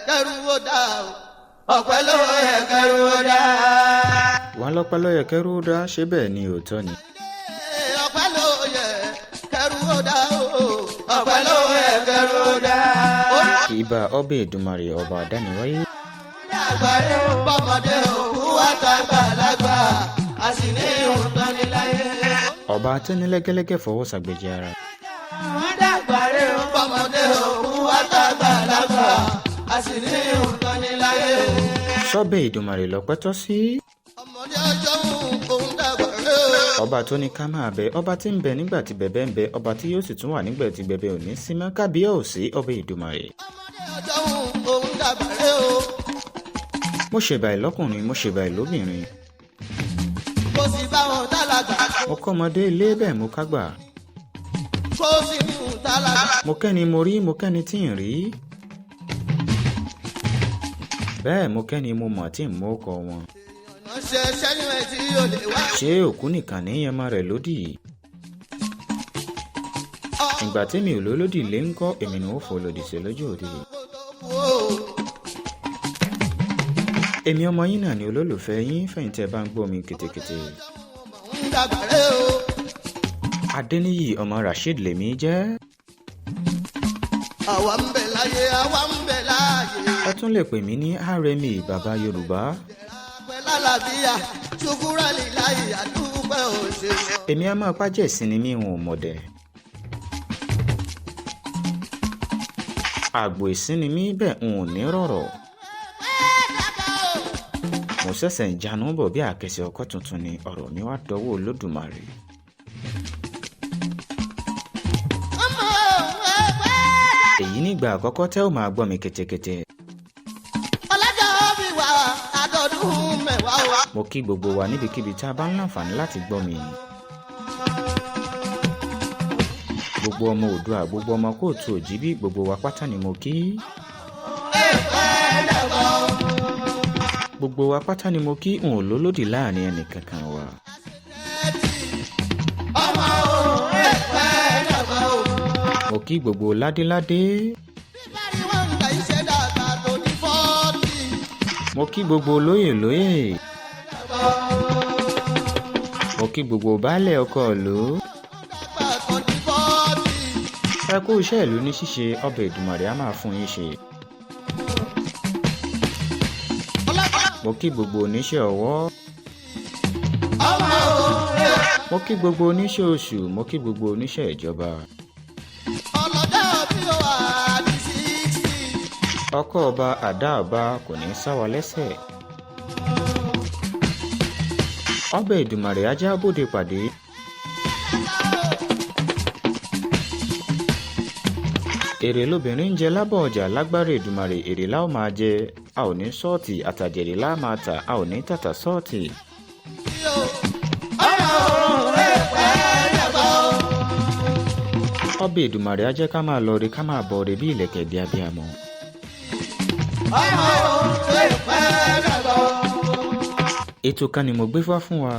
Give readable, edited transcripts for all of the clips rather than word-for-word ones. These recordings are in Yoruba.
Kẹrù ó dá o. Ọpẹ́ ló yẹ kẹrù ó dá. Wọn lọ́pẹ́ ló yẹ kẹrù ó dá, ṣé bẹ́ẹ̀ ni òótọ́ ni? Ọpẹ́ ló yẹ kẹrù ó dá o. Ọpẹ́ ló yẹ kẹrù ó dá. Ìbà ọbẹ̀ Èdùmàrè ọba àdániwáyé. Àgbáyé bọ́mọdé òkú àtàgbàlagbà a sì ní ìhùn tán ní láyé. Ọba atẹ́nilẹ́gẹ́lẹ́gẹ́ fọwọ́ sàgbèjì ara. Wọ́n dàgbà rẹ̀ ó bọ́mọdé òkú àtàgbàlagbà a sì ní ìhùn tán ní láyé. Sọ́bẹ̀ Èdùmàrè lọ́pẹ́ tọ́ sí. Ọmọdé ọjọ́ òun dàgbà rẹ̀ ó. Ọba tó ní ká máa bẹ, ọba tí ń bẹ nígbà tí bẹ̀bẹ̀ ń bẹ, ọba tí yóò sì tún wà nígbà tí bẹ̀bẹ̀ ò ní sí mọ́, kábíyèsí ọbẹ̀ Èdùmàrè. Ọmọdé ọjọ́ òun dàgbà rẹ̀ ó. Mo ṣèbà ẹ̀ lọ́kùnrin, mo ṣèbà ẹ̀ lóbìnrin. Kò sí báwọn tálágbà. Mo kọ́mọdé ilé bẹ́ẹ̀ mo kágbà. Kò sí mú tálágbà. Mo kẹ́ni mo rí, mo kẹ́ni tí ń rí. Bẹ́ẹ̀ mo kẹ́ni mo mọ̀ tí ń mú ọkọ wọn. Ọ̀nà ṣe sẹ́yìn ẹ̀ tí yóò lè wá. Ṣé òkú nìkan ní ẹmọ rẹ̀ lódì? Ìgbà tẹ́mi ò lólódì lé ń kọ́, èmi ni ó fò lòdì sí lójú òde. Èmi ọmọ yín náà ni olólùfẹ́ yín, fẹ̀yìntì ẹ bá ń gbọ́ mi kètèkètè. Ń dàgbà rẹ̀ o. Adéníyì ọmọ Rasheed lèmi jẹ́. Àwa ń bẹ láyé, àwa ń bẹ láàyè. Ẹ tún lè pè mí ní RMA Bàbá Yorùbá. Pẹ̀ lálàbíyà, ṣùkúrà líláyè, àdúpẹ́ òṣèlú. Èmi á máa pàjẹ́ ìsinmi mi ò mọ̀dẹ̀. Àgbò ìsinmi mi bẹ́ẹ̀ n ò ní rọ̀rọ̀. Mo ṣẹ̀ṣẹ̀ ń janú bọ̀ bí àkẹsẹ̀ ọkọ̀ tuntun ni ọ̀rọ̀ mi wá dọwọ́ Olódùmarè. Èyí nígbà àkọ́kọ́ tẹ́ ò máa gbọ́ mi ketekete. Ọlájà bí wà àdọ́dún mẹ́wàá wa. Mo kí gbogbo wa níbikíbi tá a bá ń láǹfààní láti gbọ́ mi. Gbogbo ọmọ Oòduà, gbogbo ọmọ kóòtù òjíbí, gbogbo wa pátá ni mo kí. Gbogbo wa pátá ni mo kí, n ò lólódì láàrin ẹnì kankan wa. Ọmọ òun ẹ̀pẹ́ dàgbà o. Mo kí gbogbo ládéládé. Bíbárí wọn ń gbà iṣẹ́ dàgbà tó ní 40. Mo kí gbogbo lóyè lóyè. Mo kí gbogbo baálẹ̀ ọkọ ìlú. Dàgbà tó ní 40. Ẹ kú iṣẹ́ ìlú ní ṣíṣe, ọbẹ̀ Èdùmàrè á máa fún yín ṣe. Ọlájà Mo kí gbogbo oníṣẹ́ ọwọ́. ọmọ òun ẹ̀. Mo kí gbogbo oníṣẹ́ oṣù, mo kí gbogbo oníṣẹ́ ìjọba. Ọlọ́jà bí ó wà ní 60. Ọkọ́ ọba àdá ọba kò ní sá wa lẹ́sẹ̀. Ọbẹ̀ Èdùmàrè ajá bóde pàdé. Èrè lobìnrin ń jẹ lábọ̀ ọjà, lágbára Èdùmàrè èrè la ó máa jẹ, a ò ní sọ́ọ̀tì àtàjèrè la máa tà, a ò ní tàtà sọ́ọ̀tì. Ọmọ òun ẹ̀pẹ́ dàgbà o. Ọbẹ̀ Èdùmàrè á jẹ́ ká máa lọ re ká máa bọ̀ re bí ìlẹ̀kẹ̀ di abiyamọ. Ọmọ òun ẹ̀pẹ́ dàgbà o. Ètò kan ni mo gbé fá fún wa.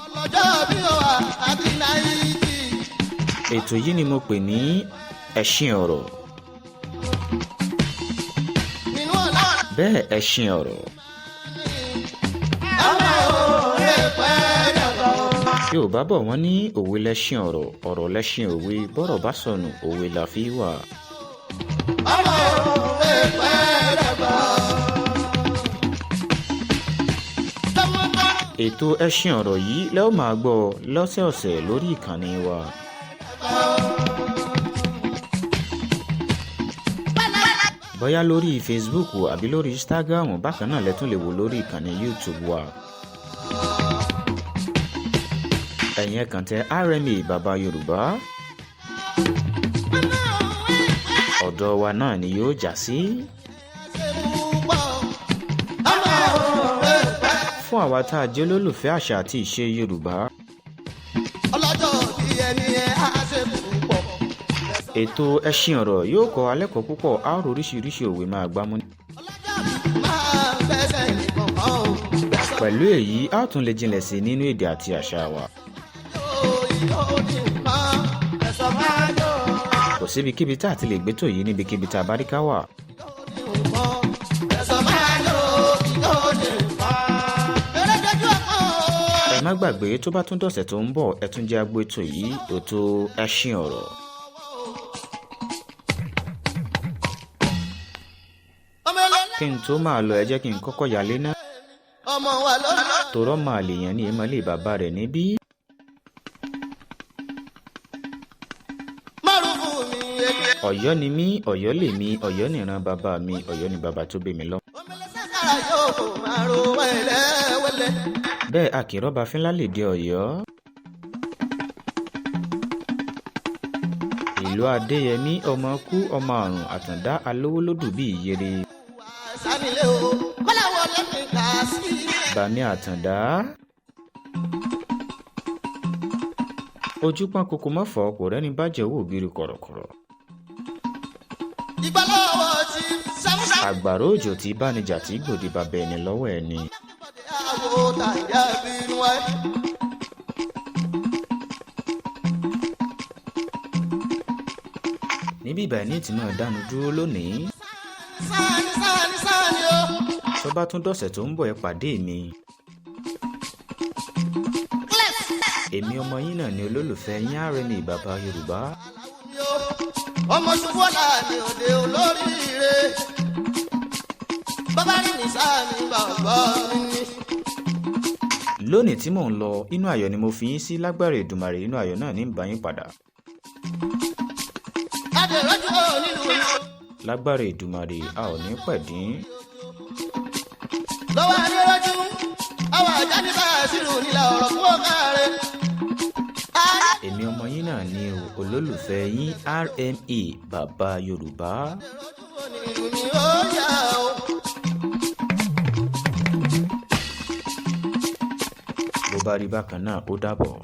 Ọlọ́jọ́ bí ó wà àti 90. Ètò yìí ni mo pè ní ẹṣin ọ̀rọ̀. Nínú ọ̀la. Bẹ́ẹ̀ ẹṣin ọ̀rọ̀. Ọmọ òun ẹ̀pẹ́ dàgbà o. Yorùbá bọ̀ wọ́n ní òwe lẹ́ṣin ọ̀rọ̀, ọ̀rọ̀ lẹ́ṣin òwe, bọ́rọ̀ bá sọnù òwe la fi wà. Ọmọ òun ẹ̀pẹ́ dàgbà o. Ètò ẹṣin ọ̀rọ̀ yìí lẹ́ ó máa gbọ́ lọ́sẹ̀ọ̀sẹ̀ lórí ìkànnì wa. Bóyá lórí Facebook àbí lórí Instagram, bákan náà lẹ tún lè wò lórí ìkànnì YouTube wa. Ẹ̀yin ẹ kàn tẹ RMA Bàbá Yorùbá. Ọ̀dọ̀ wa náà ni yóò já sí. Fún àwa tá a jẹ́ olólùfẹ́ àṣà àti ìṣe Yorùbá. Ọlọ́jọ́ bí ẹni ẹ á ṣe púpọ̀. Ètò ẹṣin ọ̀rọ̀ yóò kọ́ alẹ́kọ̀ọ́ púpọ̀, a ó rí oríṣiríṣi òwe máa gbámú. Ọlọ́jọ́ máa fẹsẹ̀ nìkan kan o. Pẹ̀lú èyí, a ó tún lè jinlẹ̀ sí nínú èdè àti àṣà wa. Kò síbikíbi tá a ti lè gbé tò yìí níbikíbi tá a bá rí ká wà. Má gbàgbé, tó bá tún dọ̀sẹ̀ tó ń bọ̀, ẹ tún jẹ́ agbó ètò yìí, ètò Ẹṣin Ọ̀rọ̀. Ọmọ ẹlẹ́lẹ́ Kí n tó máa lọ, ẹ jẹ́ kí n kọ́kọ́ yálé ná. Ọmọ wa lọ́nà. Torọ́ máa lè yàn ní ìmọ̀lẹ́ bàbá rẹ̀ níbí. Márùn mi èké. Ọ̀yọ́ ni mí, Ọ̀yọ́ lè mi, Ọ̀yọ́ nìran bàbá mi, Ọ̀yọ́ ni bàbá tó bí mi lọ. Omi lẹ́sẹ̀ sára yóò máa ro wẹ́lẹ́wẹ́lẹ́. Bẹ́ẹ̀ àkìrọ́ba fínlá lè dé Ọ̀yọ́. Ìlú Adéyẹmí, ọmọ kú ọmọ àrùn, Àtàndá alówólódù bíi ìyèrè. Wà sánilé o, kọ́lá wọlé mi kà sí. Bàmí Àtàndá. Ojú pọ́n kókó mọ́fọ́ kò rẹ́ni bàjẹ́ owó ògiri kọ̀rọ̀kọ̀rọ̀. Ìgbà lọ́wọ́ ti sámúsámú. Àgbàrá òjò tí bánijà tí gbòdì bàbá ẹni lọ́wọ́ ẹni. Àwọ̀ tàyà bínú ẹ. Níbí ìbàyẹ̀ ní ìtì máa dánu dúró lónìí. Sáni sáni sáni o. Tó bá tún dọ̀sẹ̀ tó ń bọ̀, ẹ pàdé mi. Èmi ọmọ yín náà ni olólùfẹ́ yín, RMA Bàbá Yorùbá. Mi o. Ọmọ ṣubú ọ̀la mi òde olóríire. Bàbá rí mi sáni bàbá mi ni. Lónìí tí mò ń lọ, inú ayọ̀ ni mo fi yín sí. Lágbára Èdùmàrè, inú ayọ̀ náà ní ń bá yín padà. Adèrọ́jú ò nílùú mi. Lágbára Èdùmàrè, a ò ní pẹ̀dín. Lọ́wọ́ adérọ́jú, àwọn àjá ní bá a sírù nílà ọ̀rọ̀ fún ọ̀gá rẹ̀. Èmi ọmọ yín náà ni o, olólùfẹ́ yín, RMA Bàbá Yorùbá. Adérọ́jú ò nílùú mi ó yá o. Bó bá rí bákan náà, ó dàbọ̀.